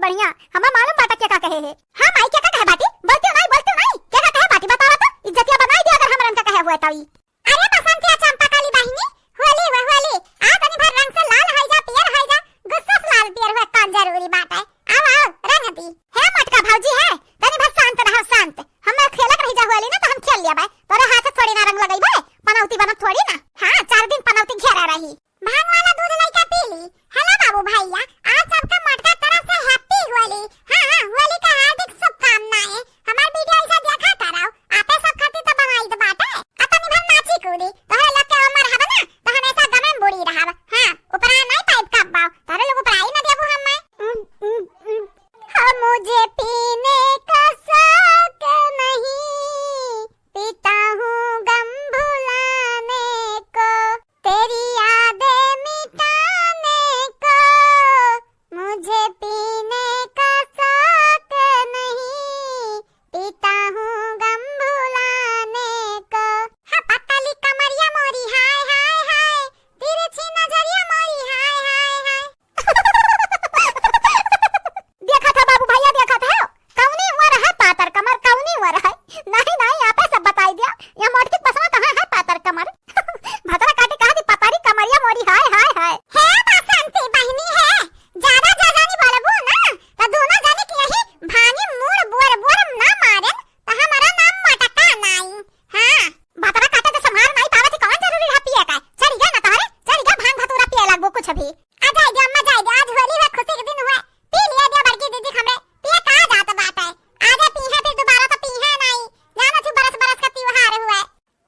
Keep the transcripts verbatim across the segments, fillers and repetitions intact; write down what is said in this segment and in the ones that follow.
बढ़िया, हमें मालूम बाटे के का कहे है। हाँ माई, के का कहे बाटी? बोलती नहीं, बोलती नहीं, के का कहे बाटी? बतावा तो, इज्जतिया बनाई दिया अगर हमरन का कहे हुए तई। अरे बसंतिया चंपा काली बहिनी, होली हुए होली, आ तनी भर रंग से लाल होइ जा, पियर होइ जा, गुस्सा से लाल पियर हुए कौन जरूरी बात है? आओ, आओ, रंग दी। हे मोटका भौजी है, तनी भर शांत रहो, शांत। हम खेलत रही जा होली ना, तो हम खेल लिया बाय। तोरे हाथ से थोड़ी ना रंग लगइबे, पनौती बनत थोड़ी ना। हाँ, चार दिन पनौती घेरा रही। भांग वाला दूध लइका पी ली। हेलो बाबू भैया, आज सबका मोटका तरफ से happy होली। हाँ, हाँ, होली का हार्दिक शुभकामनाएं। हमार video ऐसा देखा करो, आपे सब खातिर तो बनाई तो बाटे। आ तनी भर नाची कूदी, तोहरे लोग के उम्र हवे ना, तो हमेशा गमे में बुड़ी रहब। हाँ, उपरा नहीं पाइब कब बाओ, तोहरे लोग उपराई न देबू हमें। हम, मुझे पीने का शौक नहीं, पीता हूँ गम भुलाने को, तेरी यादें मिटाने को, मुझे पीने का शौक नहीं, पीता हूँ गम भुलाने को। हाँ, पतली कमरिया मोरी हाय, हाय, हाय, तिरछी नजरिया मोरी हाय, हाय, हाय। देखत है बाबू भैया, देखत है, कौनी उम्र है पातर कमर, कौनी उम्र है? नहीं, नहीं, आपे सब बताई दिया, यह मोटकी पसंद कहाँ है पातर कमर? भतरा काटे कहा दी पतरी कमरिया मोरी हाय, हाय, हाय। हे बसंती बहिनी है, ज्यादा ज्यादा नहीं बोलबू ना, तो दोनों जने के यही भांगी मूड़ बोर बोर ना मारेन, तो हमारा नाम मोटका नाई। हाँ, भतरा काटे तो संभार नाई पावत ही, कौन जरूरी रहा पिए का? चढ़ गया ना तोहरे, चढ़ गया भांग धतूरा पिए लगबू कुछ भी। आ जाए दे अम्मा, जाए दे, आज होली है, खुशी के दिन हुए, पी लिया दे बड़की दीदी हमरे, पिए का जात बात है, आज पी है फिर दोबारा तो पी है नाई, जाना थी बरस बरस का त्योहार हुए।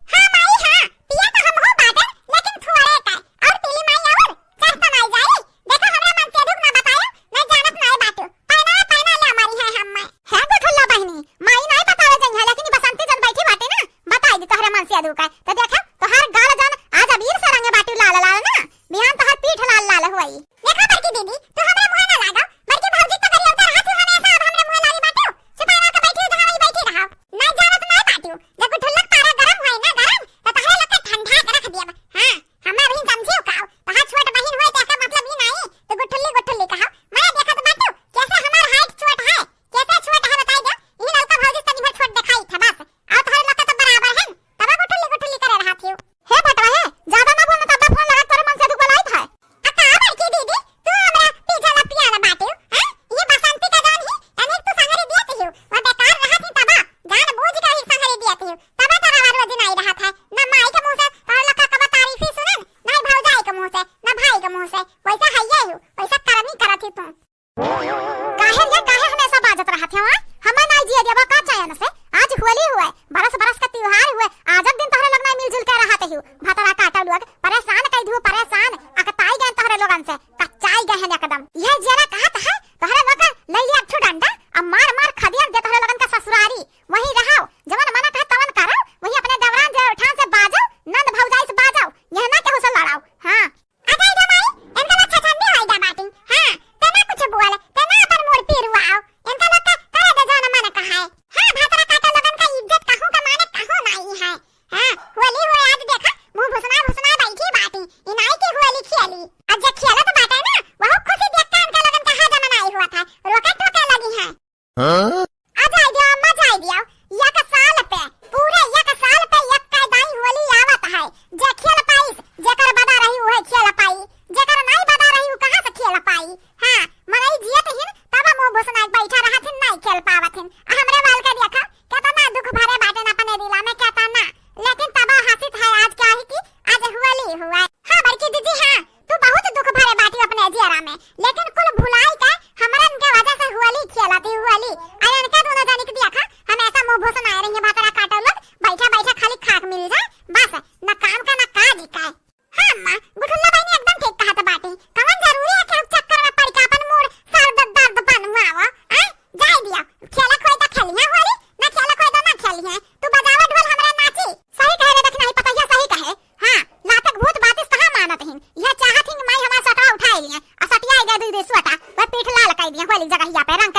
हाँ माई हाँ, पिया तो हम हो बाटन, लेकिन थोड़े का। और पीली माई और चढ़ता नाई जाई। देखो हमरा मन से दुख ना बतायो, मैं जानत नाई बाटू। पहना पहना ले हमारी है हम मैं। है गुठुल्ला बहिनी, माई नाई बतावे जइहा, लेकिन ई बसंती जन बैठी बाटे ना, बताई दी तोहरे मन से दुख है। तो देखा, तोहार गाल जन आज अबीर से रंगे बाटू लाल लाल ना, बिहान तोहार पीठ लाल लाल होई। देखा बड़की दीदी, तू हमरे मुँहे ना लागो। बड़की भौजी तो करियौता रहा, तू हमेशा अब हमरे मुँहे लागी बाटू। चुपाई मार के बैठी हो, जहाँ वही बैठी रहो। ना जानत ना बाटू। जब गुठुल्लक पारा गरम होई ना गरम, तो तहरे लोग के ठंडा के रख दियब। हाँ, हमें अभी समझियो काओ। तहार छोट बहिन होए, तो एकर मतलब ई नाई, तू गुठुल्ली गुठुल्ली कहो। मैं देखत बाटू, कैसे हमार height छोट है, कैसे छोट है बताई दो। ई ललका भौजी तनी भर छोट देखाई था बस। और तहरे लोग के तो बराबर है, तब गुठुल्ली गुठुल्ली करे रहा थी। हे बटवा हे, ज्यादा ना बोलना, तब फोन लगा तोरे मन से दुख बोलाइत है। आ का बड़की दीदी, तू हमरा पीछे लपिया ना बाटे, हैं? ये बसंती का जान ही, तनिक तू संगरी दियत ही, वो बेकार रहत ही तबा, जान बूझ के ही संगरी दियत ही, तबा तोरा रोज नहीं रहत है, ना माई के मुँह से तोहर लोग का कबो तारीफ ही सुनन, ना भौजाई के मुँह से, ना भाई के मुँह से, वैसा है ये ही, वैसा करनी करत ही तू। काहे रे, काहे हमेशा बाजत रहत हो, हाँ? हमें नाई जिए देबो का चैन से? आज होली हुए, बरस बरस का त्योहार हुए, आज दिन तोहरे लोग नाई मिलजुल के रहत हो। भतरा काटा लोग, परेशान कई दियो, परेशान, अकताई गए तोहरे लोगन से, कच्चाई गए हैं एकदम। ये जरा कहत है, तोहरे लोग ले लिया ठू डंडा, अब मार मार खदिया दे तोहरे लोगन का ससुरारी, वहीं रहो, जवन मना कहे तवन करो, वहीं अपने देवरान जेठान से बाजो, नंद भौजाई से बाजो, यह ना केहू से लड़ाओ, हाँ। आ जाई रे माई, इनका लच्छा छंदी होई जा बाटी। हाँ, ते ना कुछ बोल, ते ना अपन मूड़ पीरुआओ। इनका लोग का करे दे जौन मन कहाए। हाँ, भतरा काटा लोगन का इज्जत कहूँ का माने कहूँ नाई है। हाँ, होली हुए आज देखा, मुँह भुसना भुसना बैठी बाटी। ई नाई की होली खेली। और जे खेलत बाटे ना, वहू खुशी देख के इनका लोगन का हाजा मनाई हुआ था। रोके टोके लगी है। हाँ? आ जाई दियो, अम्मा जाई दियो। एक साल पे, पूरे एक साल पे एक कै दाई होली आवत है। जे खेल पाइस, जेकर बदा रही उहे खेल पाई, जेकर नाई बदा रही उ कहाँ से खेल पाई? हाँ, मनई जियत हिन तब मुँह भुसनाई बैठा रहत हिन, नाई खेल पावत हिन। आ हमरे बाल के देखा, केतना दुख भरे बाटेन अपने दिला में, केतना। लेकिन तब हंसित है आज, क्या है कि आज होली हुआ। हाँ बड़की दीदी, हाँ, तू बहुत दुख भरे बाटी अपने जियरा में, लेकिन कुल भुलाई के हमरन के वजह से होली खेलत ही होली। आ इनके दोनों जनी के देखा, हमेशा मुँह भुसनाए रही है, भतरा काटो लोग, बैठा बैठा खाली खाक मिल जाए, बस, न काम का न काज का। हाँ अम्मा, गुठुल्ला बहिनी एकदम ठीक कहत बाटी। कवन जरूरी है कि हम चक्कर में पड़ के अपन मूड़ सर द-, दर्द बनवावा, आय? जाए दिया, खेलक होई त खेलिहे होली, ना खेलक होई त ना खेलिहे। तू बजावा ढोल, हमरा नाची। सही कहे रे, देख नहीं पतैया सही कहे। हाँ, लातक भूत बातिस कहाँ मानत हिन। यह चाहत हिन माई हमार सटवा उठाए लिए, आ सटिया गए दुई दुई सोटा, वह पीठ लाल कई दिए होली जगहिया पे रंग